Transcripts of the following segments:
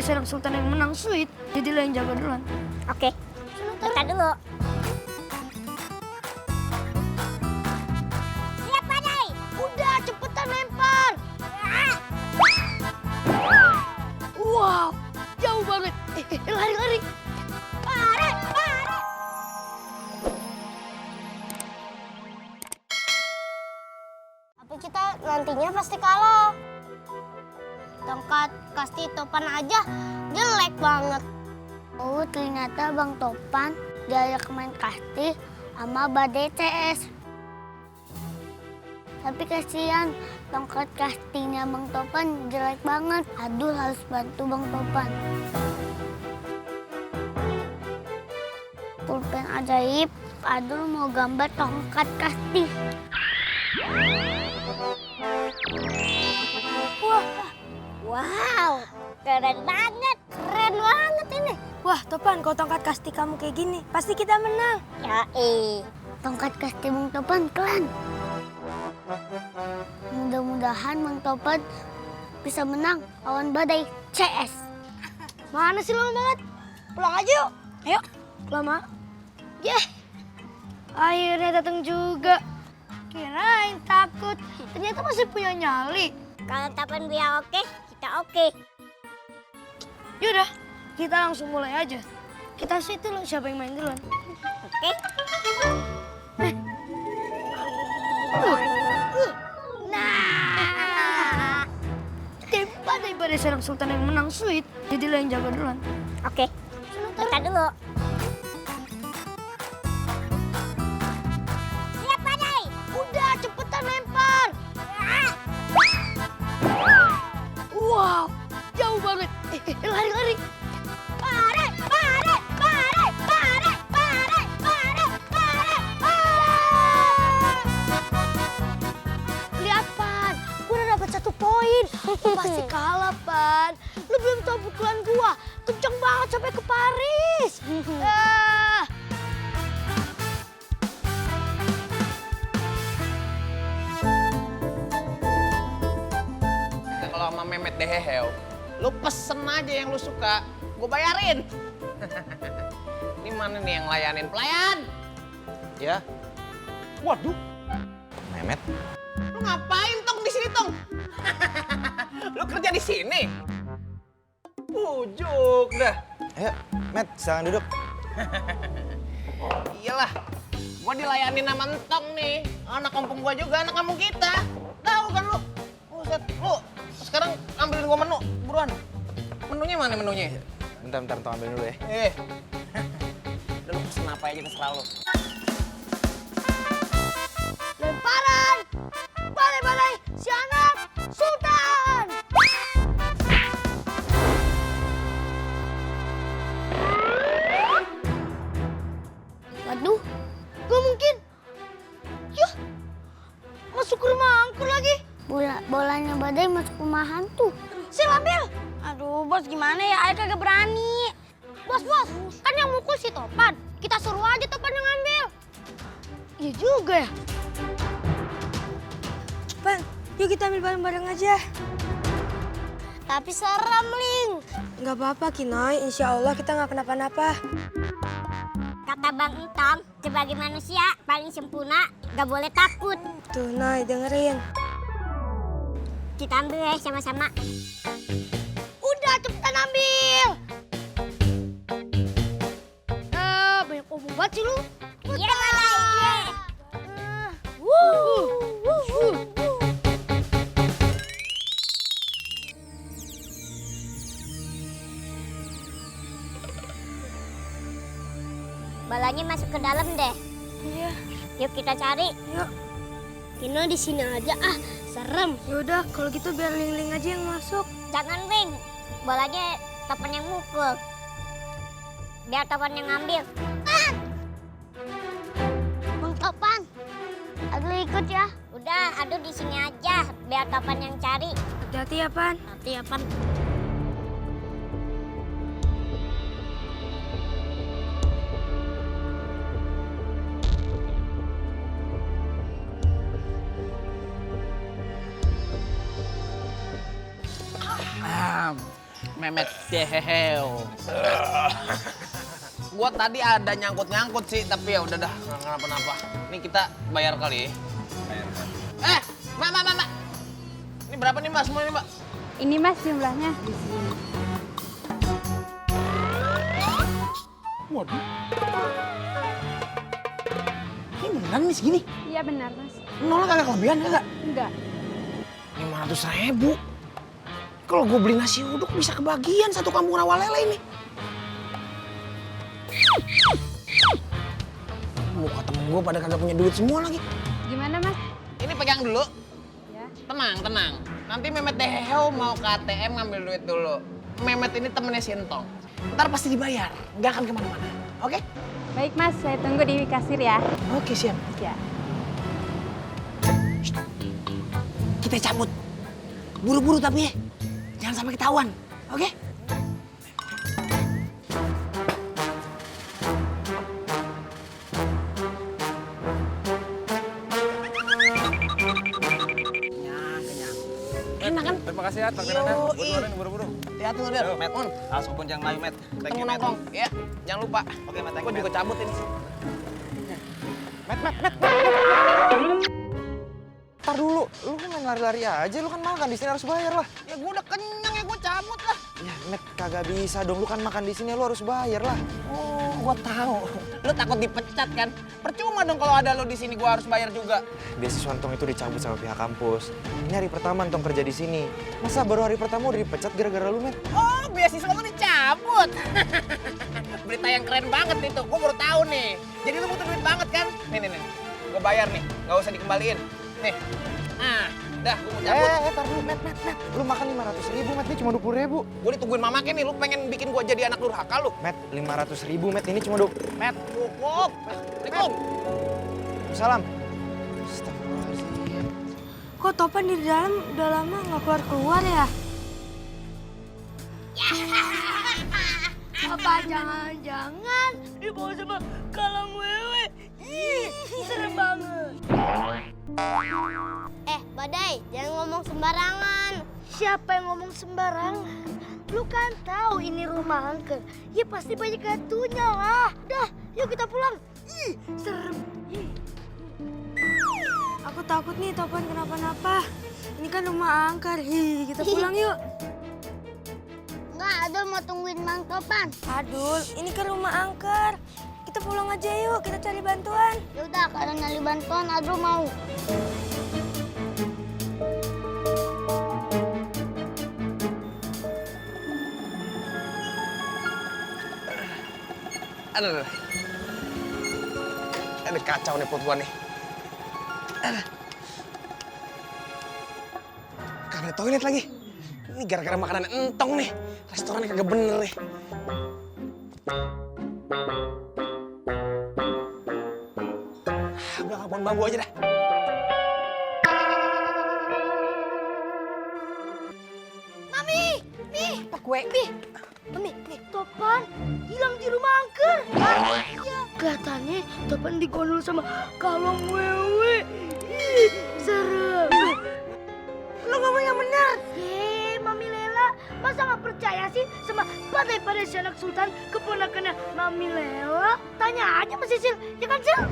Serang Sultan yang menang sweet, jadi lo yang jaga duluan. Oke, bentar dulu. Siap, Badai. Udah, cepetan lempar. Wow, jauh banget. Lari. Lari. Tapi kita nantinya pasti kalah. Tongkat kasti Topan aja jelek banget. Oh, ternyata Bang Topan diajak main kasti sama Badai CS. Tapi kasihan, tongkat kastinya Bang Topan jelek banget. Adul harus bantu Bang Topan. Pulpen ajaib, Adul mau gambar tongkat kasti. Wow, keren banget ini. Wah, Topan, kalau tongkat kasti kamu kayak gini, pasti kita menang. Ya tongkat kasti Bang Topan keren. Mudah-mudahan Bang Topan bisa menang lawan Badai CS. Mana sih lama banget? Pulang aja yuk. Ayo, lama. Akhirnya datang juga. Kirain takut, ternyata masih punya nyali. Kalau Topan bilang oke, kita oke. Yaudah, kita langsung mulai aja. Kita situ loh siapa yang main duluan. Oke. Nah, daripada Serang Sultan yang menang sweet, jadi lo yang jaga duluan. Oke, bentar dulu. Siap, Badai. Udah, cepetan lempar. Wow, jauh banget. Lari. Lihat, Pan. Gue udah dapat 1 poin. Pasti kalah, Pan. Lu belum tahu pukulan gua. Kenceng banget sampai ke Paris. Kalau sama Mehmet Deheheo, lu pesen aja yang lu suka, gue bayarin. Ini mana nih yang layanin pelayan? Ya. Waduh. Mehmet. Lu ngapain Tong di sini Tong? Lu kerja di sini? Pujuk dah. Ayo, Met, silakan duduk. Iyalah, gua dilayanin sama Entong nih. Anak kampung gua juga, anak kampung kita. Tahu kan lu? Buset, lu sekarang ambilin gua menu, buruan. Menunya mana menunya? Bentar, Tong ambil dulu ya. Udah lu pesen apa aja terserah lu. Lemparan. Badai, si anak Sultan. Waduh, Gak mungkin. Yah, masuk ke rumah angkur lagi. bolanya Badai masuk rumah hantu. Sil, ambil. Aduh, bos gimana ya? Ayo kagak berani. Bos, kan yang mukul si Topan. Kita suruh aja Topan yang ngambil. Iya juga ya. Pan, yuk kita ambil bareng-bareng aja. Tapi serem, Ling. Nggak apa-apa, Kinoy. Insya Allah kita nggak kenapa-napa. Kata Bang Entong, sebagai manusia paling sempurna, gak boleh takut. Tuh, Noy, dengerin. Kita ambil ya sama-sama. Udah, cepetan ambil. Banyak omong banget sih lu. Iya, Badai. Balanya masuk ke dalam deh. Iya, Yuk kita cari. yuk. Kino di sini aja serem. Yaudah, kalau gitu biar Ling-Ling aja yang masuk. Jangan, Ling. Bolanya Topan yang mukul. Biar Topan yang ngambil. Bang Topan, Adul ikut ya. Udah, Adul di sini aja. Biar Topan yang cari. Hati-hati ya, Pan. Hati ya, Pan. Memet Dehehel. Gua tadi ada nyangkut-nyangkut sih, tapi ya udah dah, nggak kenapa-napa. Ini kita bayar kali ya. Bayar. Mbak. Ini berapa nih Mbak semua ini Mbak? Ini Mas jumlahnya. Waduh. Ini beneran nih segini? Iya benar Mas. Nolak kagak kelebihan kagak? Enggak. 500.000. Kalau gue beli nasi uduk bisa kebagian satu kampung rawa lele ini. Muka temen gue pada kagak punya duit semua lagi. Gimana Mas? Ini pegang dulu. Ya. Tenang. Nanti Memet Dehehel mau ke ATM ngambil duit dulu. Memet ini temennya Sintong. Ntar pasti dibayar, nggak akan kemana-mana. Oke? Baik Mas, saya tunggu di kasir ya. Oke, siap. Ya. Kita cabut. Buru-buru tapi ya. Jangan sampai ketahuan. Oke? Kenyang. Enak kan? Terima kasih ya, takbirannya. Yoi. Buru-buru. Hati-hati lu, Der. Met, Langsung pun jangan mayu, Met. Thank ketemu you, Met. nongkrong. Ya, jangan lupa. Oke, Met. Gue juga cabut ini. Met. Ntar dulu, lu kan main lari-lari aja, lu kan makan di sini harus bayar lah. Ya gue udah kenyang ya, gue cabut lah. Ya, Met, kagak bisa dong, lu kan makan di sini lu harus bayar lah. Oh, gue tahu. Lu takut dipecat kan? Percuma dong kalau ada lo di sini, gue harus bayar juga. Beasiswa Ntong itu dicabut sama pihak kampus. Ini hari pertama Ntong kerja di sini. Masa baru hari pertama udah dipecat gara-gara lu, Met? Oh, beasiswa lu dicabut. Berita yang keren banget itu, gue baru tahu nih. Jadi lu butuh duit banget kan? Nih. Gue bayar nih, nggak usah dikembaliin. Nih, dah gue mau cabut. Tar dulu, Met. Lu makan 500.000, Met, ini cuma 20.000. Gue ditungguin mama nih, lu pengen bikin gue jadi anak durhaka lu. Met, 500.000, Met, ini cuma 20. Met, cukup. Assalamualaikum. Salam. Astagfirullahaladzim. Kok Topan di dalam udah lama nggak keluar ya? Apa jangan-jangan dibawa sama Kalang Wewe? Ih, serem banget. Badai, jangan ngomong sembarangan. Siapa yang ngomong sembarangan? Lu kan tahu ini rumah angker. Ya pasti banyak hantunya lah. Dah, yuk kita pulang. Ih, serem. Aku takut nih Topan kenapa-napa. Ini kan rumah angker. Hi, kita pulang yuk. Enggak, Adul mau tungguin Mang Topan. Adul, ini kan rumah angker. Kita pulang aja yuk, kita cari bantuan. Yaudah, kalau nyari bantuan Adul mau. Aduh, kacau nih perut gua nih. Kagak ada toilet lagi. Ini gara-gara makanan entong nih. Restorannya kagak bener nih. Udah pohon bambu aja dah. Mami, nih. Pak gue. Mami, nih Topan hilang di rumah angker. Iya. Katanya Topan digondol sama Kalong Wewe. Ih, serem. Lo ngomong yang benar. Mami Lela, masa nggak percaya sih sama pandai-pandai si anak sultan keponakannya Mami Lela? Tanya aja sama Sisil, ya kan Sil?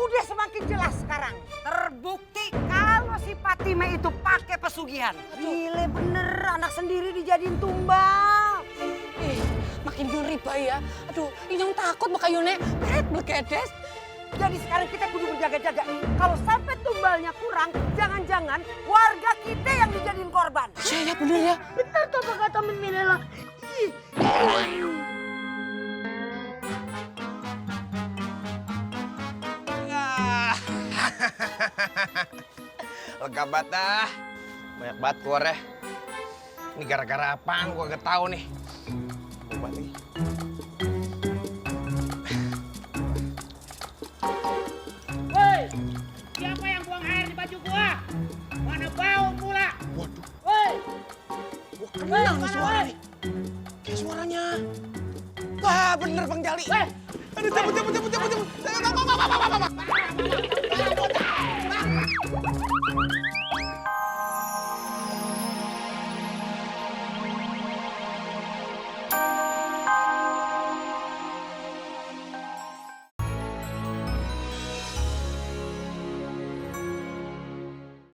Udah semakin jelas sekarang. Terbukti kalau si Patime itu pakai pesugihan. Gile bener, anak sendiri dijadiin tumbal. Makin ngeri ya. Aduh, Inang takut bakal Yone berkedes. Jadi sekarang kita kudu berjaga-jaga. Kalau sampai tumbalnya kurang, jangan-jangan warga kita yang dijadiin korban. Iya bener ya. Benar tuh apa kata Mami Lela. Ih. Lega banget dah. Banyak banget keluarnya. Ini gara-gara apaan gua gak tahu nih. Obat nih. Woi, siapa yang buang air di baju gua? Mana bau pula? Waduh, Woi, gua kenal nih suara nih. Kayak suaranya. Wah, bener Bang Jali. Weh. Aduh, cabut.